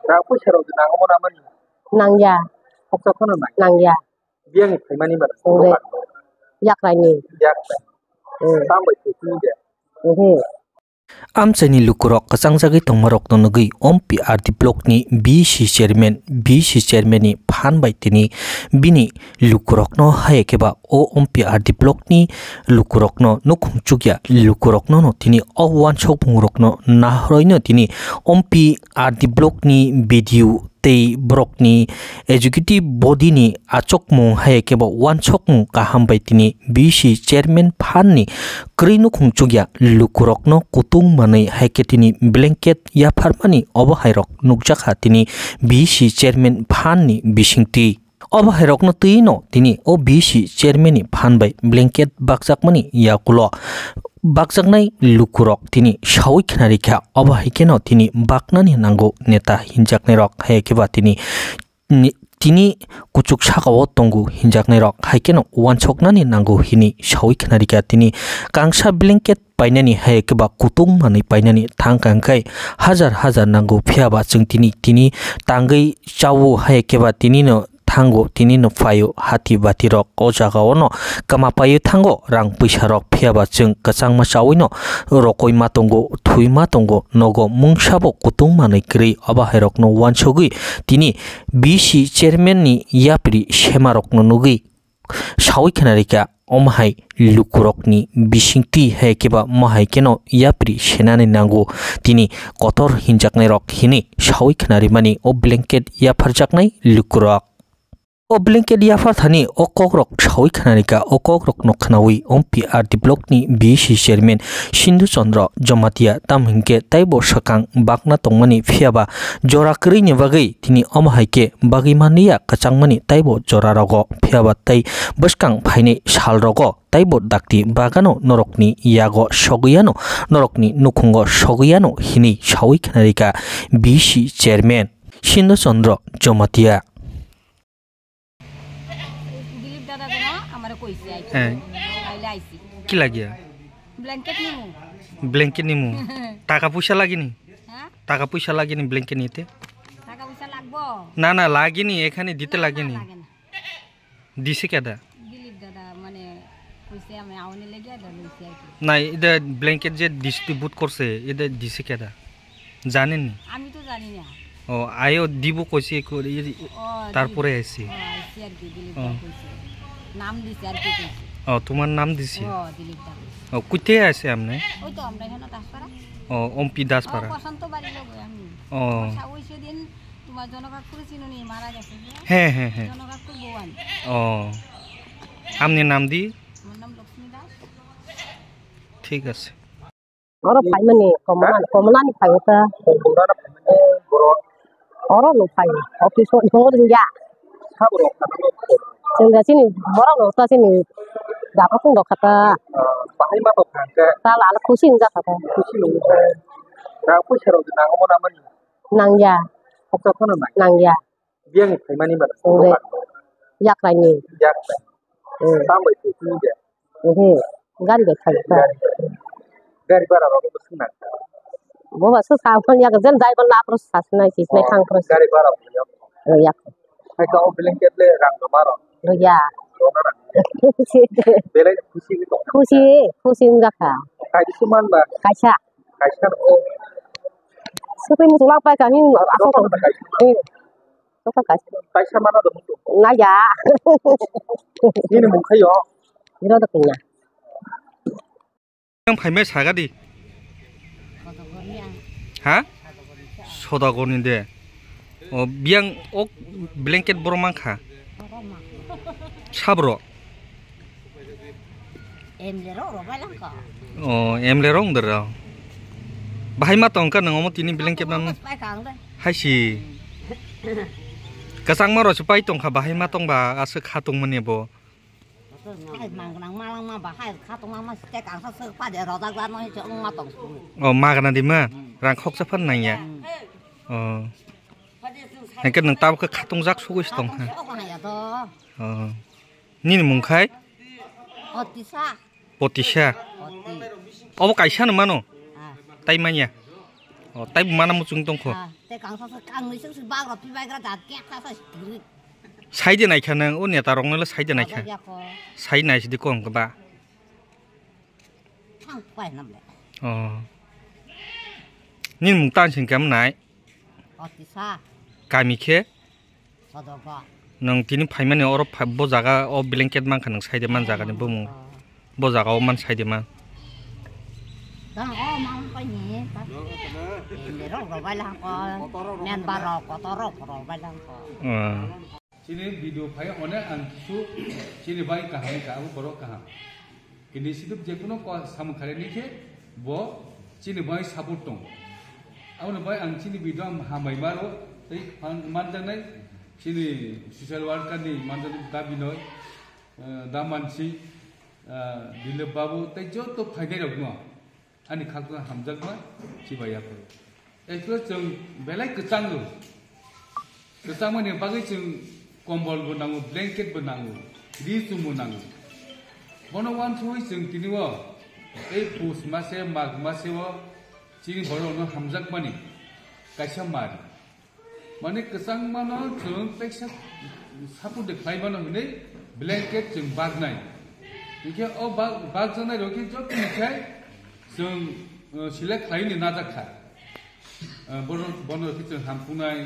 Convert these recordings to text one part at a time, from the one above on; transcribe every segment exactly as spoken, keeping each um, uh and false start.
Rang puisa rok di nango mona mani. Nangya. Khoksa phano nang. Nangya. Biyang ni phaimani mara. Ungde. Yakraini. Yakrai. Hmm. Tamo bai sini de. Mhm. Amchaini lukurok kwchangjagwi tongmarokno nugwi Ompi R D blockni B C chairman, B C chairmanni phan bai tini bini lukurokno hai khe ba o Ompi R D blockni lukurokno nukhung chukya lukurokno no tini o wansokmungrokno nahoroino tini Ompi R D blockni B D O tei borokni executive body ni achukmung hai khe bo wansokmung kaham bai tini B C chairman phan ni kwrwi nukhung chukya lukurokno kutung manwi hai khe tini blanket yapharmani obo hai rok nukjakha tini B C chairman phan ni bisingtwi. Obo hai rokno twi no tini o B C chairman ni phan bai blanket bakjakmani yakulo bakjaknai lukurok tini sawi khnarikha, obo hai kheno tini baknani nango neta hinjaknairok, hai khe ba tini ni, tini kuchuk sakao tongo hinjaknairok hai kheno wansoknani nango hini sawi khnarikha. Tini kangsa blanket painani hai khe ba kutung manwi painani thangkha hwnkhe hajar hajar nango, phiya ba chwng tini, tini tangwi chawo hai khe ba tini no thango, tini no phaio hati bati rok o jaga o no kwma paio thango rang puisa rok, phiya ba chwng kwchangma chawi no rokoi ma tongo, thui ma tongo, nogo mungsa bo kutung manwi kwrwi, obo hai rok no wansogwi tini B C chairman ni yapri sema rok no nugwi sawi khnarikha. Omo hai lukurokni bisingtwi hai khe ba mo hai kheno yapri senani nango tini kotor hinjaknairok hini sawi khnarimani o blanket yapharjaknai lukurok. O blanket yaphar thani o kokrok sawi khnarikha, o kokrokno khnawi Ompi R D blockni B C chairman Sindhu Chandra Jamatia, tamo hinkhe taibo swkang bakna tongmani, phiya ba jora kwrwini bagwi tini omo hai khe bagwi manliya kwchangmani taibo jorarogo, phiya ba tei bwskang phainai salrogo taibo dakti bagano norokni yago sogwi anw, norokni nukhungo sogwi anw hini sawi khnarikha B C chairman Sindhu Chandra Jamatia. Dilip দাদা যেন আমারে কইছে আইতে। হ্যাঁ। তাইলে আইছি। কি লাগিয়া? ব্ল্যাঙ্কেট নিমু। ব্ল্যাঙ্কেট নিমু। টাকা পয়সা লাগেনি? হ্যাঁ? টাকা পয়সা লাগেনি ব্ল্যাঙ্কেট নিতে? টাকা পয়সা লাগবো? না, না, লাগেনি, এখানে দিতে না, না, লাগেনি। লাগে না। দিছে কেডা? দিলীপ দাদা মানে কইছে আমি আউনি লেগে এটা লইছি আর কি। না, এটা ব্ল্যাঙ্কেট যে ডিস্ট্রিবিউট করছে, এটা দিছে কেডা? জানেননি? আমি তো জানি না। ও, আয়ো দিব কইছে, কো-, এই, ও, তারপরে দিলীপ। আইছি। ও, আইছি আর কি, দিলীপ ও। দা কইছে। নাম দিছে আর কি কইছে। ও, তোমার নাম দিছে? ও, দিলীপ দা কইছে। ও, কোথায় আছে আপনি? ওই তো আমরা এখানে দাসপাড়া। ও, ওমপি দাসপাড়া। ও, বসন্ত বাড়ির লগে আমি। ও। আমার সা-, ওই সেদিন তোমার জনকাকুরে চিনো নি, মারা গেছে যে? হ্যাঁ, হ্যাঁ, হ্যাঁ। জনকাকুর বউ আমি। ও। আপনি নাম দি? আমার নাম লক্ষ্মী দাস। ঠিক আছে। Oro phaimani, komla, komlani phaiyo ta. Oro no phai. Office o tongo ringya. Chwng da chini borok no ta chini jaga phung rok kha ta. Bahai ma tong kha hwnkhe. Ta lala khusi wngya kha ta. Khusi wngya. Rang puisa rok nango na mani. Nangya. Khoksa phano nang. Nangya. Biyang ni phaimani mara. Ungde. Yakraini. Yakrai. Hmm. Tamo bai sini de. Mhm. Gari bai phai ta. Gari. Gari bara rok bo sung nang. Bo ba sung sa phon yak jen driver la pro sa sinai si sinai thang pro. Gari bara rok. Oh, yak. Hai ka o blanket le rang do maro. Ro ya. Ro na na. Belai khusi ni tong. Khusi, khusi wngjakha. Kaisa man ba. Kaisa. Kaisa o. Sotwi muchung lang pai kami, asok tong. Kaisa. Hmm. Sokha kaisa. Kaisa mana do muchung. Na ya. Nini mung khayo. Iro do kanya. Yang phaimai saga di. Ha? Sodagarni de. O, biyang ok blanket borok mankha. Sabro. Emle rok rok bai langkha. O, emle rok wngde rok. Bahai ma tongkha nang omo tini blanket nang. Pai kha ang de. Haisi. Kwchangma rok se pai tongkha, bahai ma tongba aswk kha tongmani bo. Hai mang nang ma lang ma bahai kha tongma ma site kang sa sek pa de rok dak dak no se ong ma tong su. O, magna di ma. Hmm. Rang khoksa phan nang ya. Hmm. O. Hengke nang tabuk khe kha tongjak sugui se tong kha. Sok nang ya to. O. Nini mung khai? Otisa. Potisa. Oti. Obo kaisa no mano? Ah. Tai manya. O, tai mana muchung tongkho. Ah, te kang sa sa kang ni sing sing bag rok pi bag ra dat kek sa sa sing. Sai de naikha nang, o neta rok nang le sai de naikha. Abag ya ko. Sai nai sidi kong ba. Thang pai nam le. O. Nin mung tan sing kam nai. O ti sa. Kami khe. Sodogo. Nwng tini phaimani oro pha-, bo jaga o blanket mankha nwng saide man jagani bumung. Oh. Bo jaga o man saide man. Tang o man koi ni, ta. Ende rok rok bai lang ko. Member rok, kotor rok rok bai lang ko. Ah. Chini video phai onek ang kisu chini bai kaham ka, abo borok kaham. Initiative je kuno ko samung khaini khe bo chini bai support tong. Aboni bai ang chini video ang hambai maro tei phan-, manjaknai chini social worker ni manjaknai Da Binoy, eh, Da Mansi, eh, Dilip Babu tei joto phainai rok no. Ani khakchangma hamjakma chibai ya phai. Ekhe chwng belai kwchango. Kwchangmani bagwi chwng kombol bo nango, blanket bo nango, ri chum bo nango. Bono wansugwi chwng tini o tei pus mase, mag mase o chini borokno hamjakmani kaisa mar. Mane kwchangmano chwng teksa support de khlai mano hinwi blanket chwng baknai. Hinkhe o bak-, bakjaknai rok khe joto ni khe chwng, uh, select khlai ni najak kha. Uh, bono, bono khe chwng hamkunai,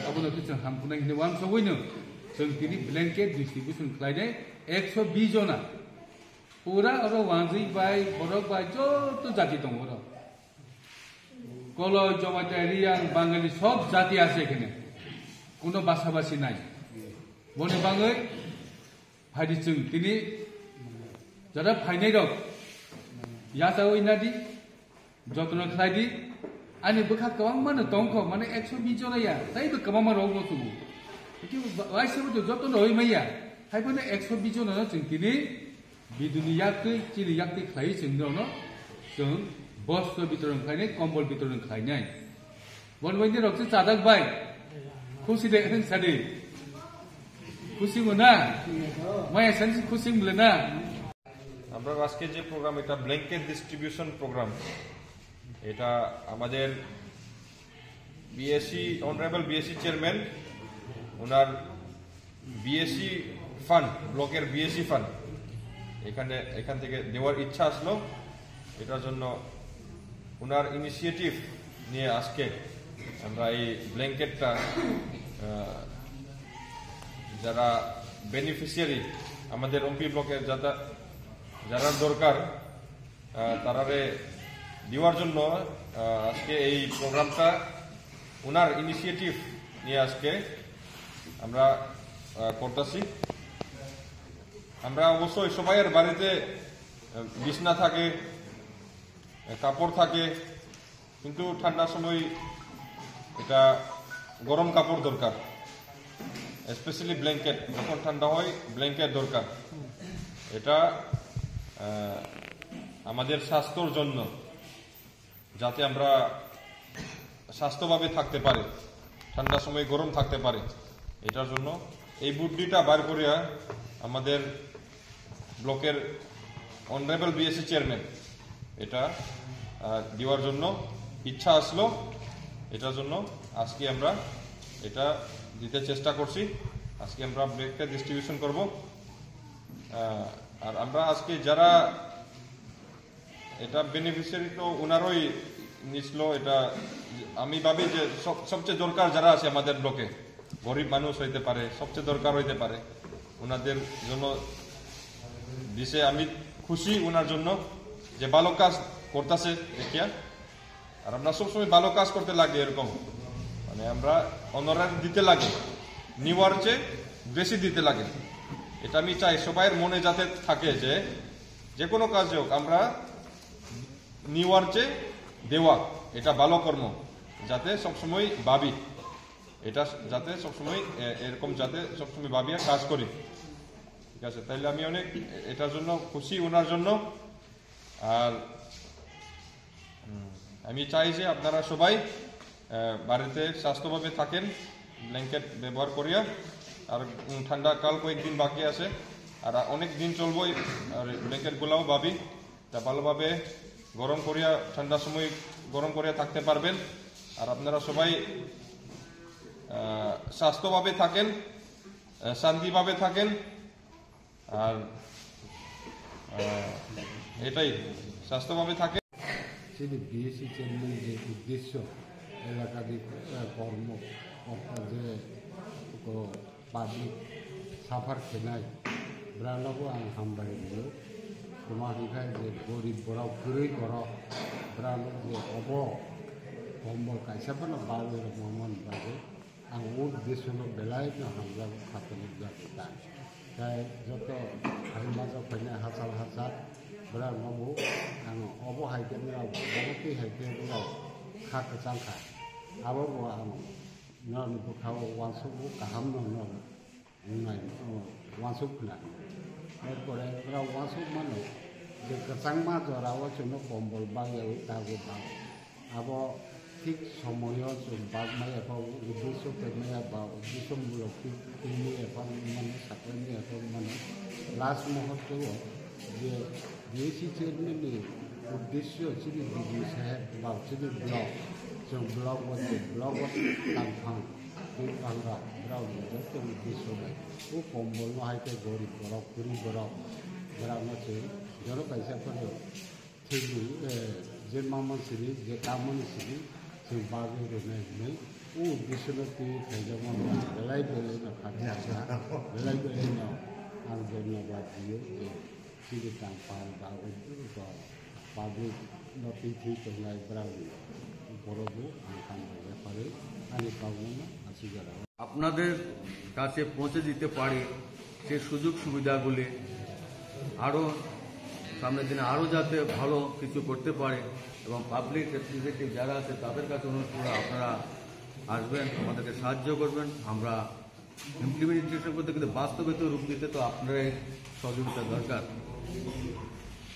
abono khe chwng hamkunai hinwi wansugwi no chwng tini blanket distribution khlainai ekso bish jona. Pura oro wanjwi bai, borok bai joto jati tongo oro. Koloi, Jamatia, Riyang, Bangali, sob jati ase ekhane. Kuno basabasi nai. Boni bagwi phaidi chwng tini jara phainai rok yachawi nadi, jotno khlai di. Ani bwkha kwbangma no tongkho, mane ekso bish jona ya, taibo kwbangma rok no tongo. Hwnkhe waisa bo jotno rwi maya. Haiphano ekso bish jona no chwng tini Biduni yaktwi, chini yaktwi khlaiwi chwng norokno chwng bostro bitoron khlainai, kombol bitoron khlainai. Bon bai norok se chajak bai. Khusi de, sadi. Khusi mo na? Maya sansi khusi mle na? আমরা আজকে যে প্রোগ্রাম, এটা blanket distribution programme. এটা আমাদের BAC, honourable BAC chairman, ওনার BAC fund, ব্লকের BAC fund এখানে, এখান থেকে দেওয়ার ইচ্ছা আসলো। এটার জন্য ওনার ইনিশিয়েটিভ নিয়ে আজকে আমরা এই ব্ল্যাঙ্কেটটা, আহ, যারা বেনিফিশিয়ারি আমাদের রম্পি ব্লকের যারা, যারা দরকার, আহ, তারারে দেওয়ার জন্য, আহ, আজকে এই প্রোগ্রামটা ওনার ইনিশিয়েটিভ নিয়ে আজকে আমরা, আহ, করতেছি। আমরা অবশ্যই সবাইয়ের বাড়িতে, আহ, বিছনা থাকে, আহ, কাপড় থাকে, কিন্তু ঠান্ডার সময় এটা গরম কাপড় দরকার, স্পেশালি ব্ল্যাঙ্কেট। যখন ঠান্ডা হয়, ব্ল্যাঙ্কেট দরকার। এটা, আহ, আমাদের স্বাস্থ্যর জন্য, যাতে আমরা স্বাস্থ্যভাবে থাকতে পারি, ঠান্ডার সময় গরম থাকতে পারি, এটার জন্য এই বুদ্ধিটা বার করিয়া আমাদের ব্লকের অনারেবল বিএসি চেয়ারম্যান এটা, আহ, দেওয়ার জন্য ইচ্ছা আসলো, এটার জন্য আজকে আমরা এটা দিতে চেষ্টা করছি। আজকে আমরা ব্ল্যাঙ্কেট ডিস্ট্রিবিউশন করব। আহ, আর আমরা আজকে যারা এটা বেনিফিশিয়ারি তো ওনারই নিছিল। এটা আমি ভাবি যে সব-, সবচেয়ে দরকার যারা আছে আমাদের ব্লকে, গরিব মানুষ হইতে পারে, সবচেয়ে দরকার হইতে পারে, ওনাদের জন্য দিছে। আমি খুশি ওনার জন্য যে ভালো কাজ করতেছে দেখিয়া। আর আমরা সবসময় ভালো কাজ করতে লাগে এরকম, মানে আমরা অন্যরা দিতে লাগে, নেওয়ার চেয়ে বেশি দিতে লাগে। এটা আমি চাই সবাইয়ের মনে যাতে থাকে যে যে কোনো কাজ হোক, আমরা নেওয়ার চেয়ে দেওয়া, এটা ভালো কর্ম, যাতে সবসময় ভাবি, এটা যাতে সবসময়, এ, এরকম যাতে সবসময় ভাবিয়া কাজ করি। ঠিক আছে, তাইলে আমি অনেক এ-, এটার জন্য খুশি, ওনার জন্য। আর, উম, আমি চাই যে আপনারা সবাই, আহ, বাড়িতে স্বাস্থ্যভাবে থাকেন, ব্ল্যাঙ্কেট ব্যবহার করিয়া। আর, উম, ঠান্ডা কাল কয়েকদিন বাকি আছে, আর অনেক দিন চলবো এই, আর ব্ল্যাঙ্কেটগুলাও ভাবি, তা ভালোভাবে গরম করিয়া, ঠান্ডার সময় গরম করিয়া থাকতে পারবেন। আর আপনারা সবাই আহ, স্বাস্থ্যভাবে থাকেন, আহ, শান্তিভাবে থাকেন। আর আহ, এটাই, স্বাস্থ্যভাবে থাকেন। Chini B S C chairman je uddesyo elakani, eh, kormo, o, je, o, public suffer khenai, branobo ang hambai rio. Toma hinkhe je gorib borok, kwrwi borok, brano je obo kombol kaisa phano bagwi rwmani bagwi, ang o uddesyono belai no hamjago, khatungjago ta. Tei joto hai majak phainai hachal hachal borok nobo ang obo hai khe borok twi hai khe borok kha kwchang kha. Abo bo ang norokni bwkhao uansukgo kaham no no wngnai, uansuk khna. Erpore borok uansuk mano je kwchangma jorao chwngno kombol bagyaui tago bang. Abo thik somoyo chwng bak maya ba uddesyo khe maya ba uddesyo mulok thik thik maya ba mano saklai maya ba mano last muhurto o je B S C chairman ni uddesyo chini D D saheb ba chini block, chwng block o je block o tangphang twi pangrok borok ni joto uddesyo bai o kombol no hai khe gorib borok kwrwi borok borok no chwng joto kaisa phano Thwibwi, eh, je mangmani simi, je tamoni simi, chwng bagwi rwnai hwnwi, o uddesyono twi khaijakma belai belai no kha kha, belai belai no ang dhonnobad rio je chini tangphang ba o, o public no twi thwi tongnai borokni borokbo ang hambai yapharwi ani kok no aswk jora. আপনাদের কাছে পৌঁছে দিতে পারি সেই সুযোগ সুবিধাগুলি, আরও সামনের দিনে আরও যাতে ভালো কিছু করতে পারে এবং পাবলিক রিপ্রেজেন্টেটিভ যারা আছে তাদের কাছে অনুরোধ করবো আপনারা আসবেন, আমাদেরকে সাহায্য করবেন। আমরা ইমপ্লিমেন্টেশন করতে কিন্তু বাস্তবে তো রূপ দিতে তো আপনারাই সহযোগিতা দরকার।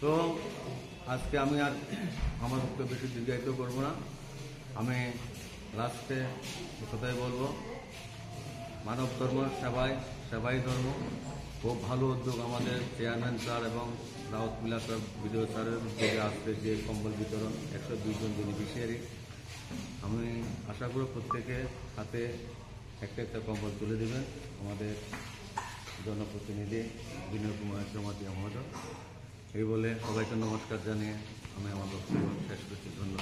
তো আজকে আমি আর আমার বক্তব্য বেশি দীর্ঘায়িত করব না। আমি লাস্টে কথাই বলবো, মানব ধর্ম সেবায়, সেবাই ধর্ম। খুব ভালো উদ্যোগ আমাদের চেয়ারম্যান স্যার এবং রাউত মিলা স্যার, বিডিও স্যারের উদ্যোগে আজকে যে কম্বল বিতরণ, একশো দুই জন বেনিফিশিয়ারি। আমি আশা করব প্রত্যেকে হাতে একটা একটা কম্বল তুলে দেবেন আমাদের জনপ্রতিনিধি বিনয় কুমার জমাতিয়া মহোদয়। এই বলে সবাইকে নমস্কার জানিয়ে আমি আমার বক্তব্য শেষ করছি। ধন্যবাদ।